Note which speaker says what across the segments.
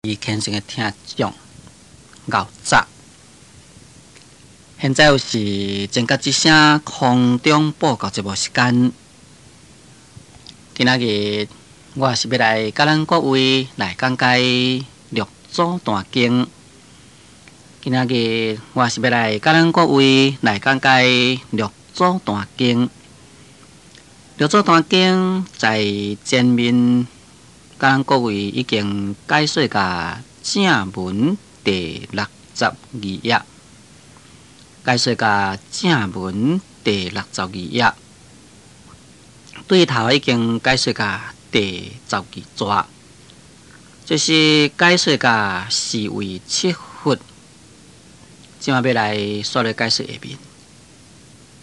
Speaker 1: 虔誠的聽眾，𠢕早。現在又是前覺之聲空中報告節目時間。今仔日我是欲來佮咱各位來講解六祖壇經。今仔日我是欲來佮咱各位來講解六祖壇經。六祖壇經在前面，佮咱各位已經解說甲正文第六十二頁，解說甲正文第六十二頁，對頭已經解說甲第十二逝，這是解說甲四位七佛。這馬欲來煞來解說下面，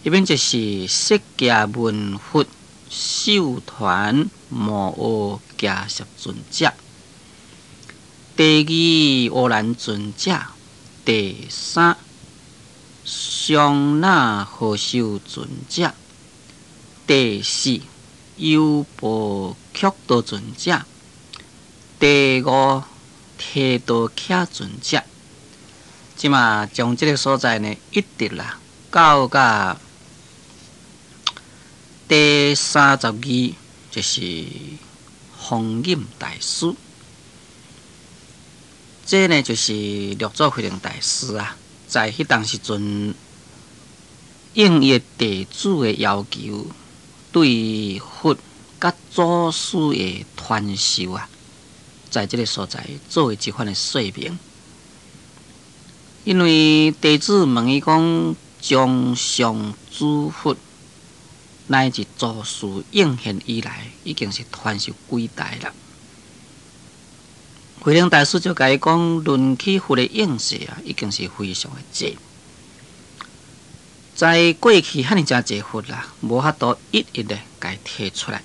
Speaker 1: 下面就是釋迦文佛授傳摩訶迦葉尊者，第二阿難尊者，第三桑那合修尊者，第四優婆斲多尊者，第五提多迦尊者。這馬將這个所在呢，一直啦到甲第三十二，就是弘忍大師。這呢就是六祖慧能大師啊，在彼當時陣應伊的弟子的要求，對佛佮祖師的傳授啊，在這个所在做一番的說明。因為弟子問伊講，將上諸佛乃至祖師應現以來，已經是傳授幾代啦。慧能大師就共伊講，論起佛的應世啊，已經是非常的濟。在過去遐爾誠濟佛啦，無法度一一的共伊提出來，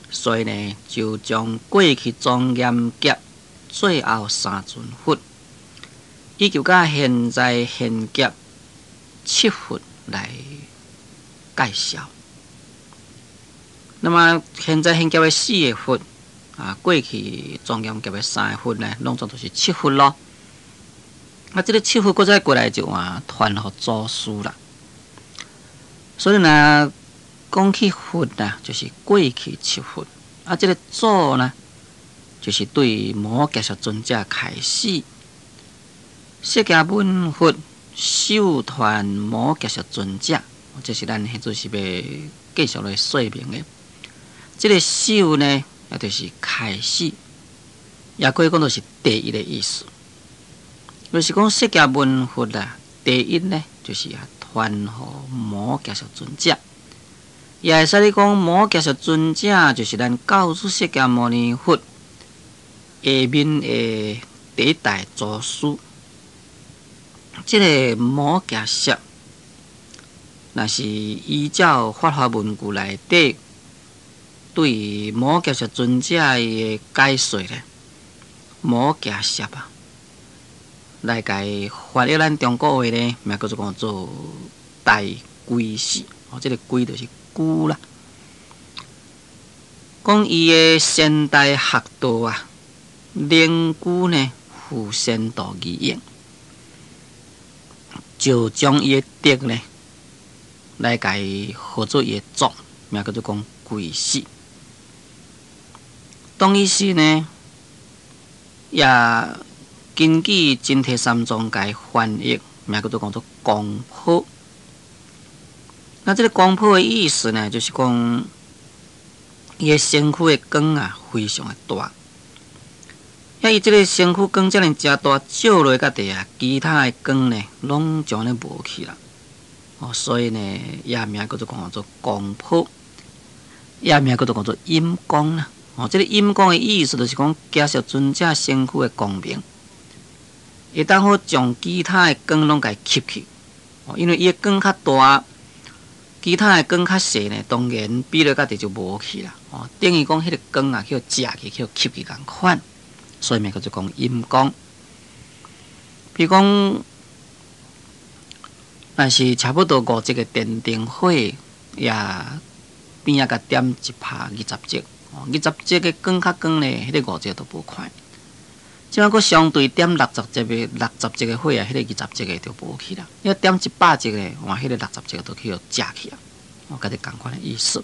Speaker 1: 所以呢，就將過去莊嚴劫最後三尊佛，以及佮現在現劫七佛來介紹。那麼現在現劫的四个佛，啊，過去莊嚴劫的三个佛呢，攏總就是七佛囉。啊，這个七佛閣再過來就換傳予祖師啦。所以呢，講起佛啊，就是過去七佛。啊，這个祖呢，就是對摩訶迦葉尊者開始。釋迦文佛授傳摩訶迦葉尊者，這是咱現在是欲繼續來說明的。這个授呢，也就是開始，也可以講做是第一的意思。就是講釋迦文佛啊，第一呢，就是啊傳予摩訶迦葉尊者，也會使你講摩訶迦葉尊者就是咱教主釋迦牟尼佛下面的第一代祖師。這个摩訶迦葉，若是依照法華文句內底對摩訶迦葉尊者的解說咧，摩訶迦葉啊，來共伊翻譯咱中國話咧，名叫做講做大居士，哦，這个居就是居啦。講伊的先代學道啊，靈具呢，附仙道而應。就將伊的德呢，來共伊號做伊的族，名叫做講居士。當伊時呢，也根據真諦三藏共伊翻譯，名叫做講做光婆。那這个光婆的意思呢，就是講伊的身軀的光啊，非常的大。啊！伊這个身軀光遮爾誠大，照落甲地啊，其他的光呢，攏將咧無去啦。哦，所以呢，伊名叫做講做光婆，伊名叫做講做陰光啦。哦，這个陰光的意思就是講，迦葉尊者身軀的光明，會當好將其他的光攏共伊吸去。哦，因為伊的光較大，其他的光較細呢，當然比落甲地就無去啦。哦，等於講彼个光啊，去予食去，去予吸去仝款。所以名叫做講陰光。比如講，若是差不多五節的電燈火，也邊仔共點一拍二十節，二十節的光較光呢，彼个五節都無看。這擺閣相對點六十節的六十節的火啊，彼個二十節的就無去啦。你點100節的，哇，彼個六十節就去予食去啊！哦，佮這仝款的意思。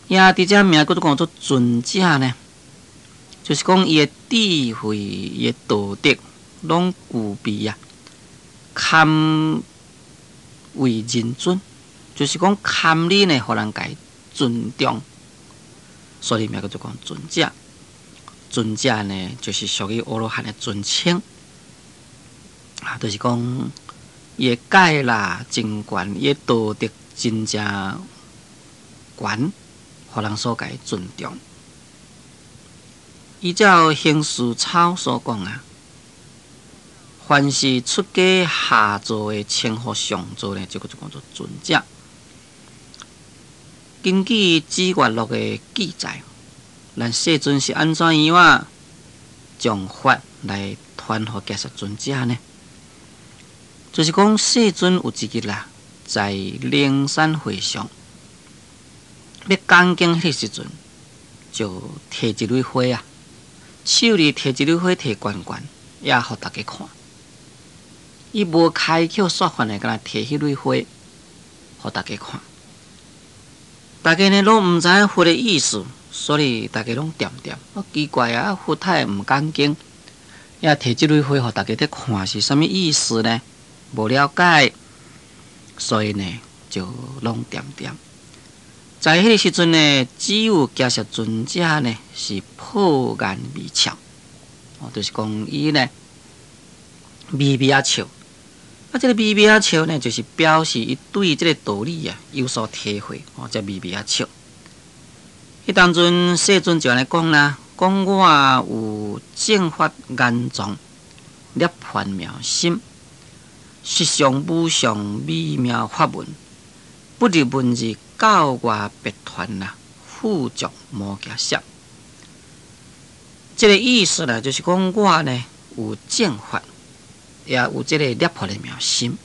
Speaker 1: 也佇遮名閣講做尊者呢，就是講伊的智慧、伊的道德，攏具備啊，堪為人尊，就是講堪你呢，予人共伊尊重，所以名叫做講尊者。尊者呢，就是屬於阿羅漢的尊稱，啊，就是講伊的戒啦真懸，伊的道德真正懸，予人所共伊尊重。依照行事抄所講啊，凡是出家下座的稱呼上座呢，就叫做講做尊者。根據《指月錄》的記載，咱世尊是按怎樣啊，將法來傳予迦葉尊者呢？就是講世尊有一日啦，在靈山會上欲講經彼時陣，就提一蕊花啊，手裡提一蕊花提懸懸，也予大家看。伊無開口說法呢，干焦提彼蕊花，予大家看。大家呢攏毋知影佛的意思，所以大家攏恬恬。啊，奇怪啊，佛太毋講經，也提這蕊花予大家佇看是啥物意思呢？無了解，所以呢就攏恬恬。在彼个時陣呢，只有迦葉尊者呢是破顏微笑，哦，就是講伊呢微微仔笑。啊，這个微微仔笑呢，就是表示伊對這个道理啊有所體會，哦，才微微仔笑。彼當陣世尊就按呢講啦，講我有正法眼藏，涅槃妙心，實相無上微妙法門，不立文字教外別傳啦，付囑摩羯舍。這个意思呢，就是講我呢有正法，也有這个涅槃的妙心。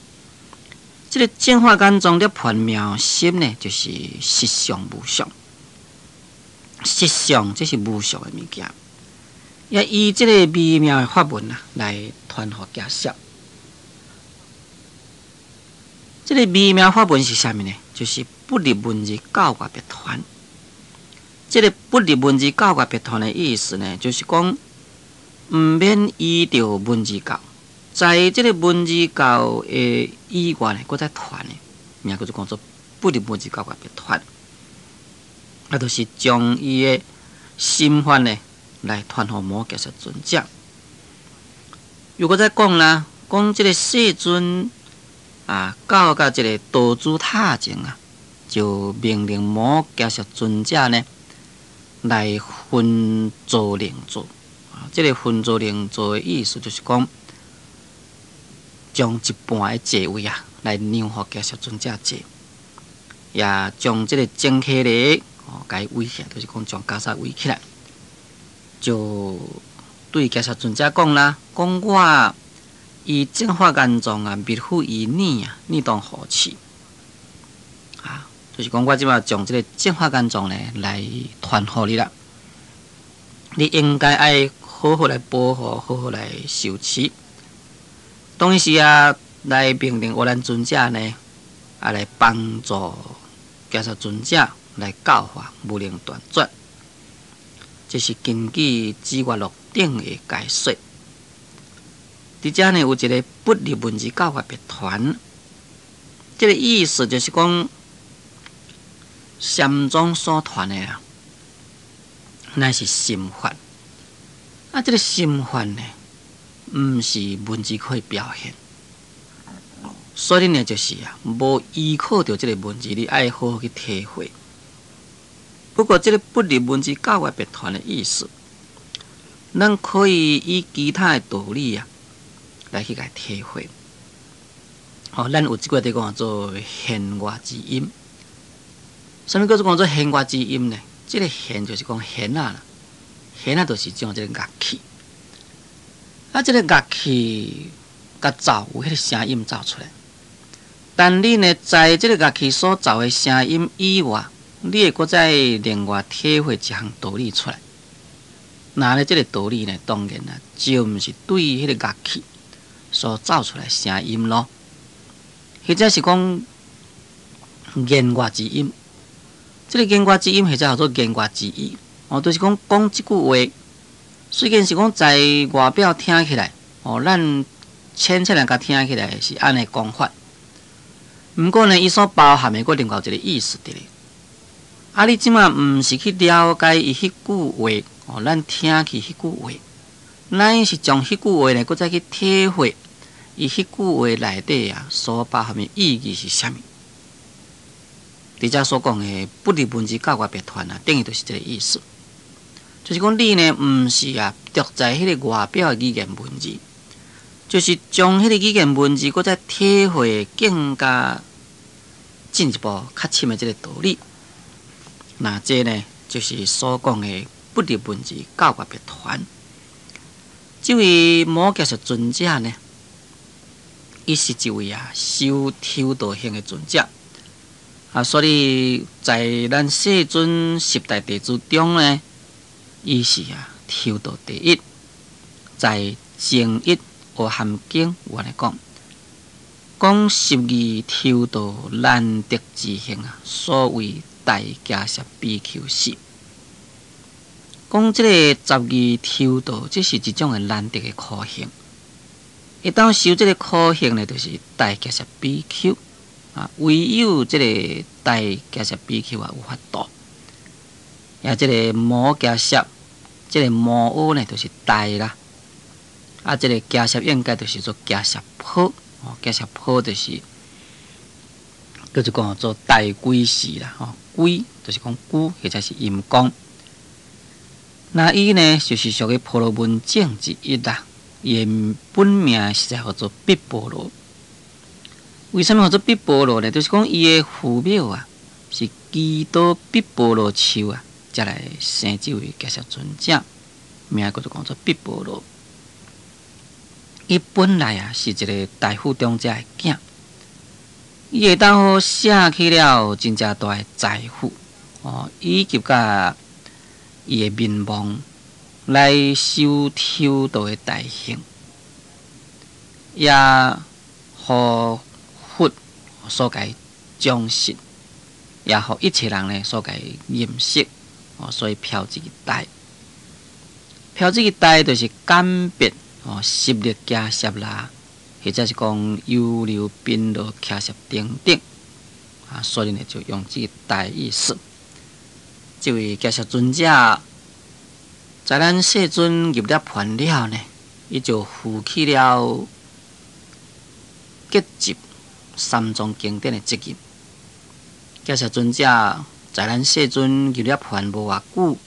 Speaker 1: 這个正法眼藏涅槃妙心呢，就是實相無相。實相這是無相的物件，也以這个微妙的法門啊，來傳予迦葉。這个微妙法門是啥物呢？就是不立文字教外別傳。這个不立文字教外別傳的意思呢，就是講毋免依著文字教，在這个文字教的以外呢，閣再傳的，名叫做講做不立文字教外別傳。啊，就是將伊的心法呢，來傳予摩羯舍尊者。又閣再講啦，講這个世尊啊，到佮這个道主塔前啊，就命令摩羯舍尊者呢，來分座靈座。啊，這个分座靈座的意思就是講，將一半的座位啊，來讓予迦葉尊者坐，也將這个整體的哦，共伊圍起來，就是講將袈裟圍起來，就對迦葉尊者講啦，講我以正法眼藏啊，密付於你啊，你當護持啊，就是講我這擺將這个正法眼藏呢來傳予你啦，你應該愛好好來保護，好好來修持。當時啊，來命令阿難尊者呢，啊來幫助迦葉尊者來教化無能斷絕，這是根據《指月錄》頂的解說。佇遮呢有一个不立文字教外別傳，這个意思就是講，禪宗所傳的啊，乃是心法。啊，這个心法呢，毋是文字可以表現，所以呢，就是啊，無依靠著這个文字，你愛好好去體會。不過，這个不立文字教外別傳的意思，咱可以以其他的道理啊，來去共體會。哦，咱有一句話講做弦外之音。啥物叫做講做弦外之音呢？這个弦就是講弦仔啦，弦仔就是種這个樂器。啊，這个樂器共奏有彼个聲音奏出來，但你呢，在這个樂器所奏的聲音以外，你會閣再另外體會一項道理出來。那呢，這个道理呢，當然啦，就毋是對彼个樂器所奏出來聲音咯，或者是講言外之音。這个言外之音或者叫做言外之意，哦，就是講講這句話，雖然是講在外表聽起來，哦，咱淺淺人共聽起來是按呢講法，毋過呢，伊所包含的閣另外有一個意思佇咧。啊，你這馬毋是去了解伊彼句話，哦，咱聽去彼句話，咱是將彼句話呢，閣再去體會伊彼句話內底啊所包含的意義是啥物。佇遮所講的不立文字教外別傳啊，等於就是這个意思，就是講你呢，毋是啊，著在彼个外表的語言文字，就是將彼个語言文字閣再體會更加進一步較深的這个道理。那這呢，就是所講的不立文字教外別傳。這位摩羯舍尊者呢，伊是一位啊修修道行的尊者啊，所以在咱世尊十大弟子中呢，伊是啊修道第一。在正一阿含經有按呢講，講十二修道難得之行啊，所謂大迦葉比丘是。講這個十二修道，這是一種的難得的苦行。會當修這個苦行呢，就是大迦葉比丘啊，唯有這個大迦葉比丘啊有法度。也這个摩迦葉，這个摩訶呢，就是大啦。啊，這个迦葉應該就是做迦葉婆，哦，迦葉婆就是叫做講做大居士啦，吼，龜就是講龜或者是陰公。那伊呢，就是屬於婆羅門眾之一啦。伊的本名實在號做畢婆羅。為啥物號做畢婆羅呢？就是講伊的父母啊，是祈禱畢婆羅樹啊，才來生這位迦葉尊者，名叫做講做畢婆羅。伊本來啊是一个大富長者的囝，伊會當好捨棄了真正大的財富，哦，以及佮伊的名望來修修道的大行，也予佛所共賞識，也予一切人呢所共認識，哦，所以飄這個大，飄這個大就是簡別哦，十力迦葉啦，或者是講優流賓羅迦葉等等，啊，所以呢就用這個大意思。這位迦葉尊者在咱世尊入涅槃了呢，伊就負起了結集三藏經典的責任。迦葉尊者在咱世尊入涅槃無偌久，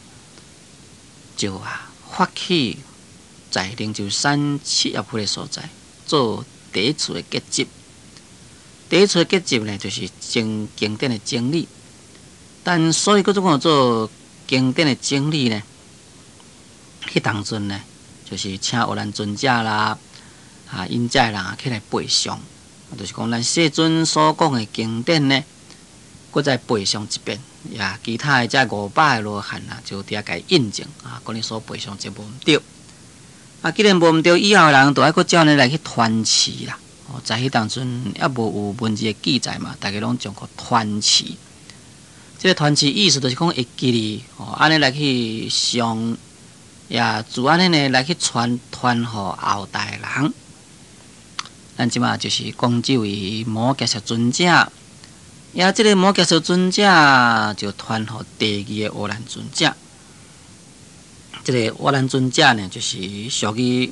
Speaker 1: 就啊發起在靈鷲山七葉窟的所在做第一次的結集。第一次的結集呢，就是經經典的整理。但所以閣總講做經典的整理呢，彼當陣呢，就是請阿難尊者啦，啊，𪜶遮的人啊起來背誦，就是講咱世尊所講的經典呢，閣再背誦一遍，也其他的這500個羅漢啊，就佇遐共伊印證啊，講你所背誦這無毋對。啊，既然無毋對，以後的人就愛閣照按呢來去傳持啦。哦，在彼當陣猶無有文字的記載嘛，大家攏將個傳持。這个傳持意思就是講會記哩，哦，按呢來去誦，也就按呢呢來去傳傳予後代人。咱這馬就是講這位摩羯舍尊者，也這个摩羯舍尊者就傳予第二个阿難尊者。這个阿難尊者呢，就是屬於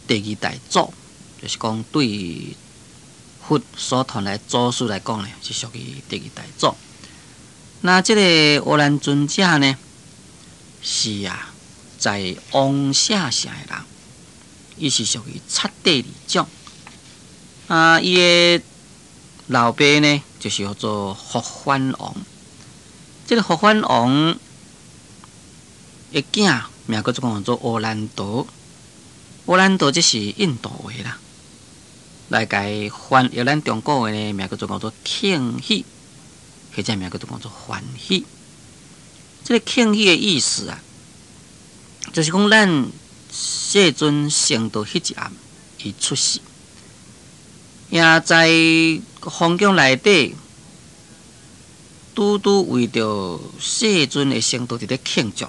Speaker 1: 第二代祖，就是講對佛所傳來祖師來講呢，是屬於第二代祖。那這个阿難尊者呢，是啊，在王舍城的人，伊是屬於剎帝利種。啊，伊的老爸呢，就是叫做佛梵王。這个佛梵王的囝名叫做講做阿難陀，阿難陀這是印度話啦。來共翻譯咱中國話呢，名叫做講做慶喜，或者名叫做講做歡喜。這个慶喜的意思啊，就是講咱世尊成道彼一暗，伊出世，也在皇宮內底，拄拄為著世尊的成道佇咧慶祝，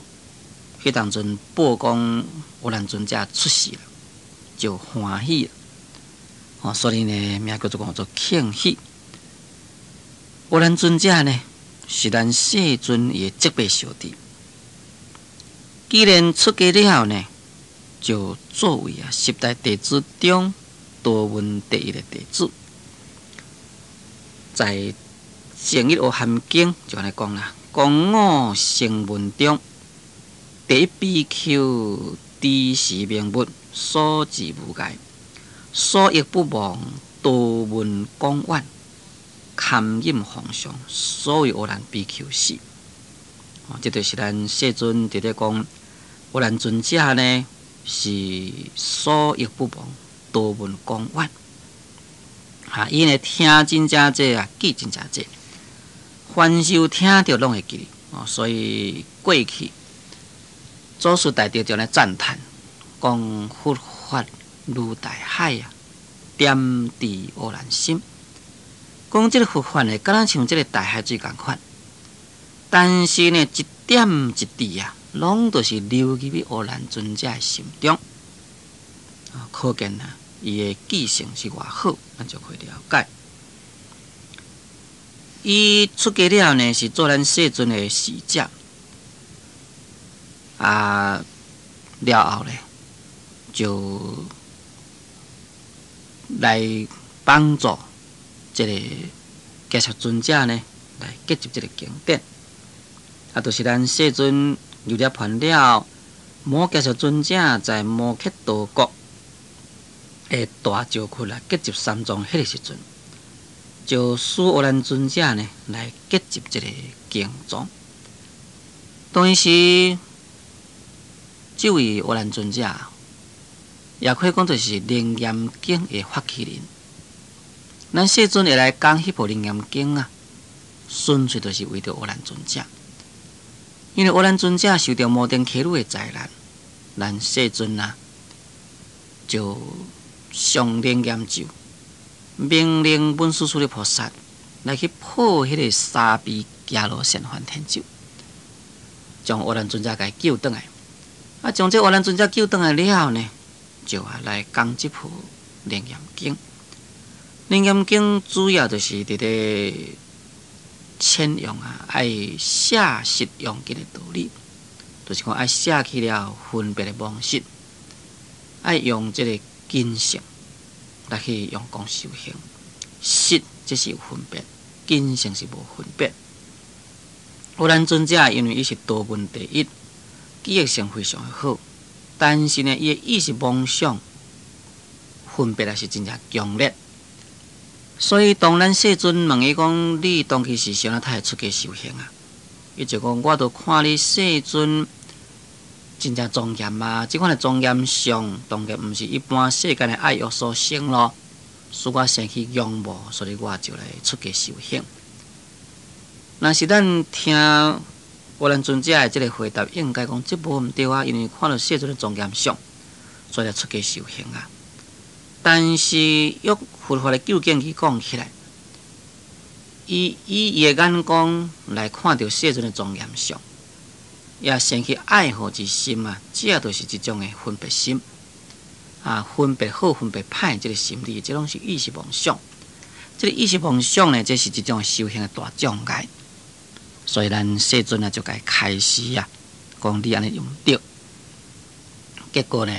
Speaker 1: 彼當陣報講阿難尊者出世啦，就歡喜啦。哦，所以呢，名叫做講做慶喜。阿難尊者呢，是咱世尊伊的叔伯小弟。既然出家了後呢，就作為啊十大弟子中多聞第一的弟子，在《正一阿含經》就按呢講啦，講我聲聞中第一比丘，知識明物，所知無礙，所憶不忘，多聞廣遠，堪忍奉上，所謂阿難比丘是。哦，這就是咱世尊佇咧講阿難尊者呢，是所憶不忘，多聞廣遠。哈，伊呢聽真正濟啊，記真正濟，凡是有聽著攏會記。哦，所以過去祖師大德就來讚嘆，講佛法如大海啊，點滴阿難心。講這个佛法呢，敢若像這个大海水仝款，但是呢，一點一滴啊，攏都是流入去阿難尊者的心中。啊，可見啊，伊的記性是偌好，咱就可以了解。伊出家了後呢，是做咱世尊的侍者。啊，了後呢，就來幫助這个迦葉尊者呢，來結集這个經典。啊，就是咱世尊入涅槃了，摩迦葉尊者在摩竭陀國的大石窟來結集三藏彼个時陣，就使阿難尊者呢來結集這个經藏。當時，這位阿難尊者，也可以講做是《楞嚴經》的發起人。咱世尊會來講彼部《楞嚴經》啊，純粹就是為著阿難尊者。因為阿難尊者受著摩登伽女的災難，咱世尊啊就上楞嚴咒，命令文殊師利菩薩來去破彼个沙彌伽羅善還天咒，將阿難尊者共伊救轉來。啊，將這阿難尊者救轉來了後呢，就啊來講這部《楞嚴經》。《楞嚴經》主要就是佇咧宣揚啊，愛捨識用見的道理，就是講愛捨棄了分別的妄識，愛用這个根性來去用功修行。識這是有分別，根性是無分別。阿難尊者因為伊是多聞第一，記憶性非常的好，但是呢，伊的意識妄想分別也是真正強烈。所以當咱世尊問伊講：你當其時是按怎會出家修行啊？伊就講：我都看你世尊真正莊嚴啊！這款的莊嚴相，當然毋是一般世間的愛欲所生咯。使我生起仰慕，所以我就來出家修行。若是咱聽阿難尊者的這个回答，應該講這無毋對啊，因為看著世尊的莊嚴相，所以來出家修行啊。但是，欲佛法的究竟義講起來，伊以伊的眼光來看著世尊的莊嚴相，也生起愛護之心啊，這就是一種的分別心啊，分別好、分別歹這个心理，這攏是意識妄想。這个意識妄想呢，這是一種修行的大障礙。所以咱世尊啊，就共伊開示啊，講你按呢毋對。結果呢，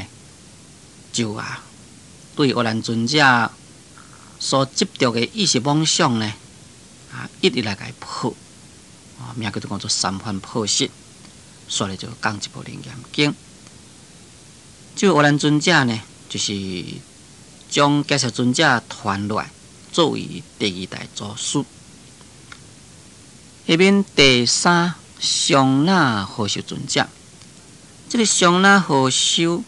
Speaker 1: 就啊，對阿難尊者所執著的意識妄想呢，啊，一一來共伊破，啊，名叫做講做三番破識，所以就講這部《楞嚴經》。這位阿難尊者呢，就是將迦葉尊者傳落來，作為第二代祖師。下面第三桑那和修尊者，這个桑那和修，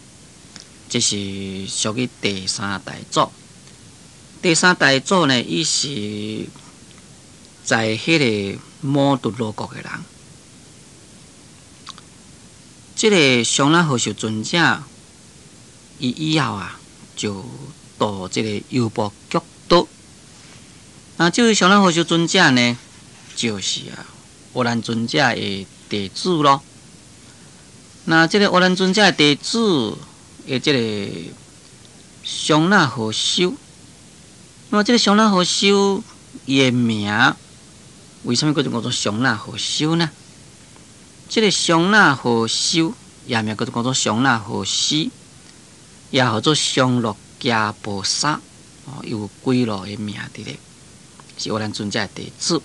Speaker 1: 這是屬於第三代祖。第三代祖呢，伊是在彼个摩度羅國的人。這个上那和尚尊者，伊以後啊，就到這个優婆攫多。那這位上那和尚尊者呢，就是啊，阿難尊者的弟子咯。那這个阿難尊者的弟子的這个上那和修，那麼這个上那和修伊的名，為啥物叫做叫做上那和修呢？這个上那和修，也名叫做叫做上那和師，也號做上樂伽菩薩，哦，有幾路的名佇咧，是阿難尊者的弟子。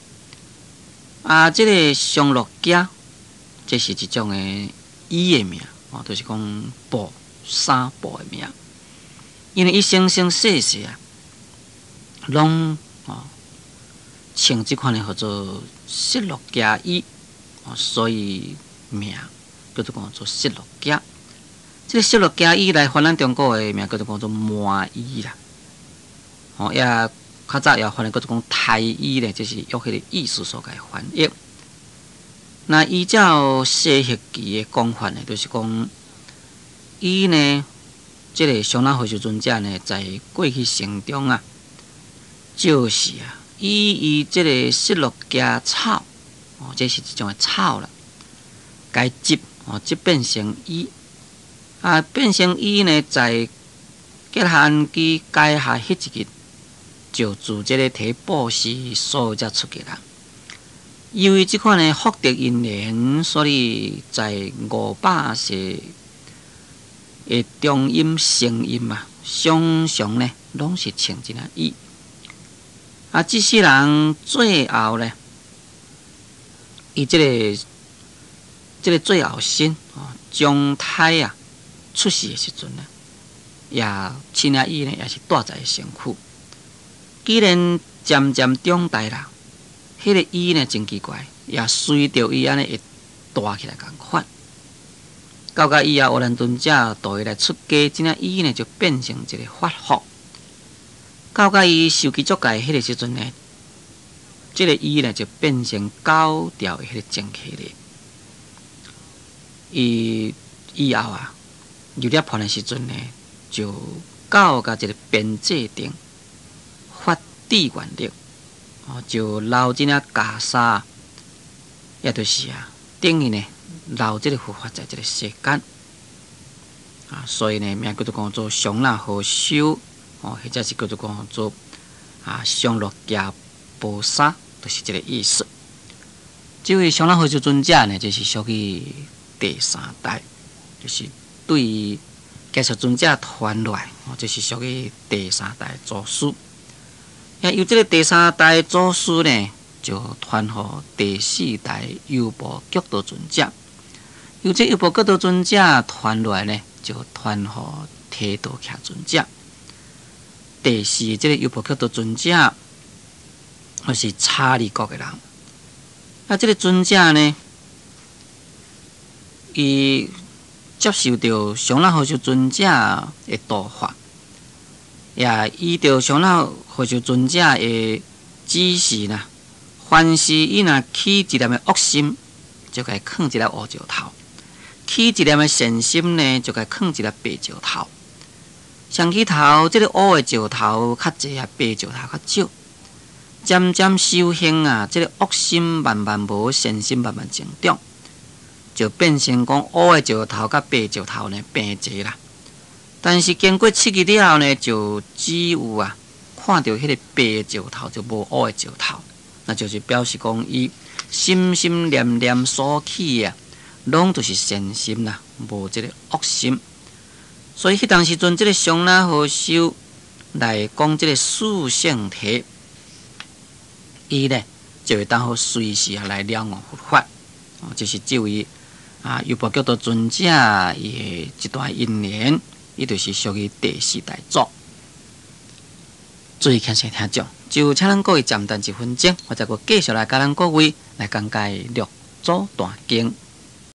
Speaker 1: 啊，這个上樂伽，這是一種的衣的名，哦，就是講布衫布的名。因為伊生生世世啊，攏哦穿這款的號做失樂伽衣，哦，所以名叫做講做失樂伽。這个失樂伽衣來翻咱中國的名叫做講做麻衣啦。哦，也較早也翻譯叫做講胎衣咧，就是用彼个意思所共翻譯。那依照西域記的講法呢，就是講伊呢，這个上那和尚尊者呢，在過去生中啊，就是啊，以伊這个失樂伽草，哦，這是一種的草啦，共織哦，織變成衣，啊，變成衣呢，在結漢機解下彼一日，就自這个提布施所才出家人。由於這款的福德因緣，所以在500世的中陰聲音啊，常常呢，攏是穿這領衣。啊，這世人最後呢，伊這个最後身哦，將胎啊出世的時陣呢，也穿領衣呢，也是帶在身軀。既然漸漸長大啦，彼个衣呢真奇怪，也隨著伊按呢會大起來仝款。到甲以後，阿難尊者度伊來出家，這領衣呢就變成一个法服。到甲伊受具足戒彼个時陣呢，這个衣呢就變成九條的彼个精氣咧。伊以後啊，入涅槃的時陣呢，就到甲這个邊際定發誓願力，哦，就留這領袈裟，也就是啊，等於呢留這个佛法在這个世間。啊，所以呢，名叫做講做上那和修，哦，或者是叫做講做啊上樂伽菩薩，就是這个意思。這位上那和修尊者呢，就是屬於第三代，就是對迦葉尊者傳落來，哦，這是屬於第三代祖師。也由這个第三代祖師呢，就傳予第四代優婆攫多尊者。由這優婆攫多尊者傳落來呢，就傳予提道徛尊者。第四這个優婆攫多尊者，我是叉利國的人。啊，這个尊者呢，伊接受著上那和尚尊者的度化，也依著上那和尚尊者的指示啦，凡是伊若起一念的惡心，就共伊囥一粒烏石頭；起一念的善心呢，就共伊囥一粒白石頭。上起頭，這个烏的石頭較濟啊，白石頭較少。漸漸修行啊，這个惡心慢慢無，善心慢慢增長，就變成講烏的石頭佮白石頭呢平齊啦。但是經過7日了後呢，就只有啊看著彼个白的石頭，就無烏的石頭，那就是表示講伊心心念念所起啊，攏就是善心啦，無這个惡心。所以彼當時陣，這个上那和修來講這个四聖諦，伊呢就會當好隨時啊來了悟佛法。哦，這是這位啊優婆攫多尊者伊的一段因緣，伊就是屬於第四代祖。注意聽聽眾，就請咱各位暫等一分鐘，我再閣繼續來佮咱各位來講解六祖壇經。